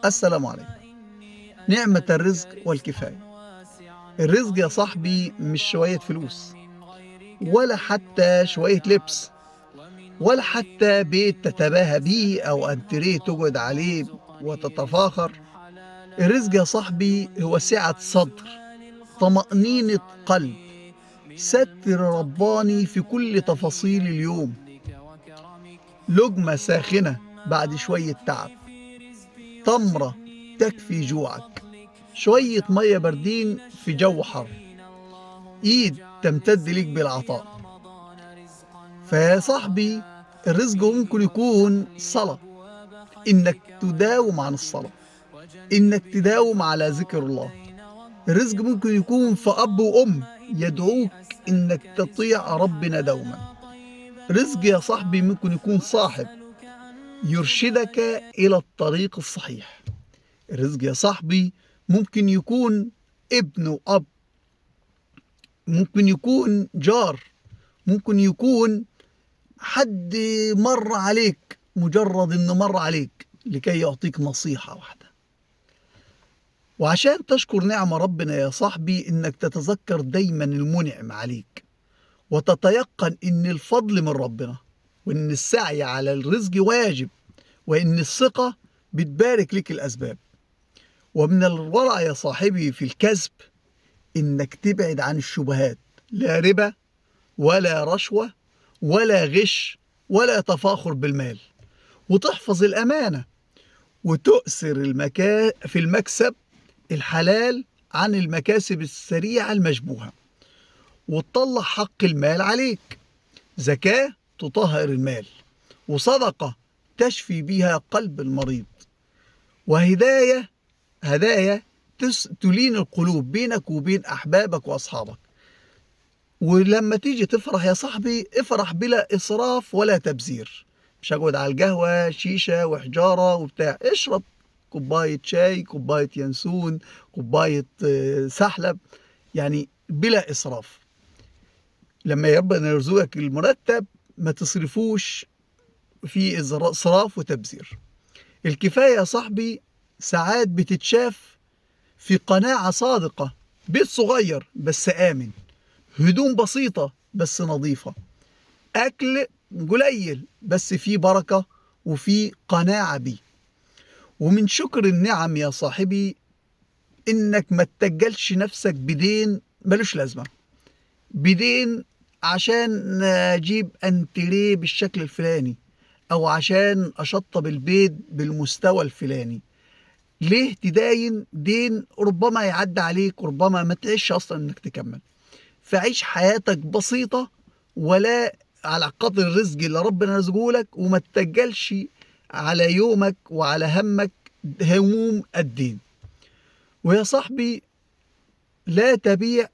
السلام عليكم. نعمة الرزق والكفاية. الرزق يا صاحبي مش شوية فلوس، ولا حتى شوية لبس، ولا حتى بيت تتباهى بيه أو أنتريه تقعد عليه وتتفاخر. الرزق يا صاحبي هو سعة صدر، طمأنينة قلب، ستر رباني في كل تفاصيل اليوم، لقمة ساخنة بعد شوية تعب، تمرة تكفي جوعك، شوية مية باردين في جو حر، ايد تمتد ليك بالعطاء. فيا صاحبي الرزق ممكن يكون صلاة، انك تداوم عن الصلاة، انك تداوم على ذكر الله. الرزق ممكن يكون في اب وام يدعوك انك تطيع ربنا دوما. رزق يا صاحبي ممكن يكون صاحب يرشدك الى الطريق الصحيح. الرزق يا صاحبي ممكن يكون ابن واب، ممكن يكون جار، ممكن يكون حد مر عليك، مجرد انه مر عليك لكي يعطيك نصيحة واحدة. وعشان تشكر نعمة ربنا يا صاحبي انك تتذكر دايما المنعم عليك، وتتيقن ان الفضل من ربنا، وان السعي على الرزق واجب، وان الثقة بتبارك لك الأسباب. ومن الورع يا صاحبي في الكسب انك تبعد عن الشبهات، لا ربا ولا رشوة ولا غش ولا تفاخر بالمال، وتحفظ الأمانة، وتؤثر في المكسب الحلال عن المكاسب السريعة المشبوهة، وتطلع حق المال عليك. زكاة تطهر المال، وصدقة تشفي بها قلب المريض، وهداية هدايا تلين القلوب بينك وبين أحبابك وأصحابك. ولما تيجي تفرح يا صاحبي افرح بلا إسراف ولا تبذير، مش هقعد على القهوة شيشة وحجارة وبتاع، اشرب كوباية شاي، كوباية ينسون، كوباية سحلب، يعني بلا إسراف. لما ربنا يرزقك المرتب ما تصرفوش في إسراف وتبذير. الكفاية يا صاحبي ساعات بتتشاف في قناعة صادقة، بيت صغير بس آمن، هدوم بسيطة بس نظيفة، أكل قليل بس فيه بركة وفيه قناعة بيه. ومن شكر النعم يا صاحبي إنك ما تتجلش نفسك بدين ملوش لازمة، بدين عشان أجيب أنتريه بالشكل الفلاني، أو عشان أشطب البيت بالمستوى الفلاني. ليه تداين دين ربما يعدي عليك، ربما ما تعيش أصلا إنك تكمل؟ فعيش حياتك بسيطة ولا على قدر الرزق اللي ربنا رزقه لك، وما تتجلش على يومك وعلى همك هموم الدين. ويا صاحبي لا تبيع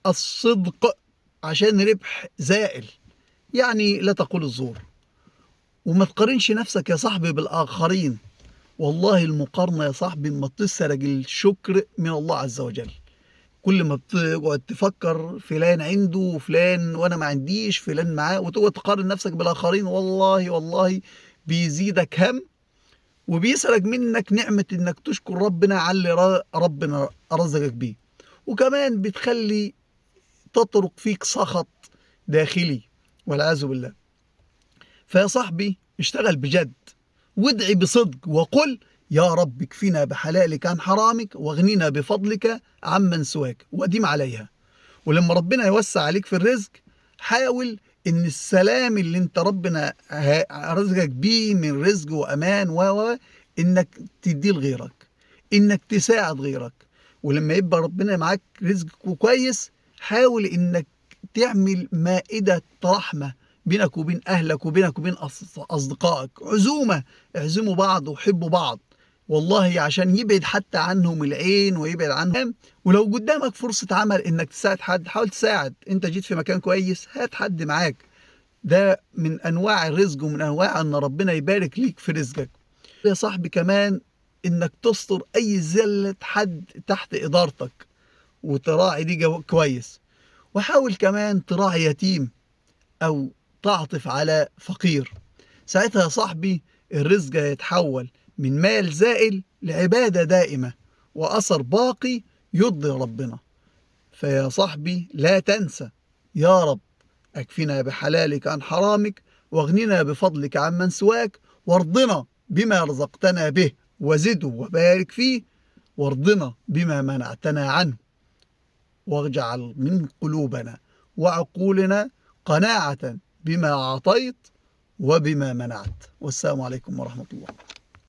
الصدق عشان ربح زائل، يعني لا تقول الزور. وما تقارنش نفسك يا صاحبي بالآخرين، والله المقارنة يا صاحبي ما تسرق الشكر من الله عز وجل. كل ما بتقعد تفكر فلان عنده وفلان وانا ما عنديش، فلان معاه، وتقعد تقارن نفسك بالآخرين، والله والله بيزيدك هم وبيسرق منك نعمة انك تشكر ربنا على اللي ربنا رزقك بيه. وكمان بتخلي تطرق فيك سخط داخلي والعياذ بالله. فيا صاحبي اشتغل بجد، وادعي بصدق، وقل يا رب اكفنا بحلالك عن حرامك واغننا بفضلك عمن سواك، وديم عليها. ولما ربنا يوسع عليك في الرزق حاول ان السلام اللي انت ربنا رزقك بيه من رزق وامان و انك تديه لغيرك، انك تساعد غيرك. ولما يبقى ربنا معاك رزق كويس حاول انك تعمل مائدة رحمة بينك وبين اهلك وبينك وبين اصدقائك، عزومة، اعزموا بعض وحبوا بعض والله، عشان يبعد حتى عنهم العين ويبعد عنهم. ولو قدامك فرصة عمل انك تساعد حد حاول تساعد، انت جيت في مكان كويس هات حد معاك، ده من انواع الرزق ومن انواع ان ربنا يبارك ليك في رزقك. يا صاحبي كمان انك تستر اي زلة حد تحت ادارتك وتراعي دي كويس. وحاول كمان تراعي يتيم او تعطف على فقير، ساعتها يا صاحبي الرزق هيتحول من مال زائل لعبادة دائمة وأثر باقي يرضي ربنا. فيا صاحبي لا تنسى، يا رب أكفنا بحلالك عن حرامك، واغننا بفضلك عمن سواك، وارضنا بما رزقتنا به وزده وبارك فيه، وارضنا بما منعتنا عنه، واجعل من قلوبنا وعقولنا قناعة بما أعطيت وبما منعت. والسلام عليكم ورحمة الله.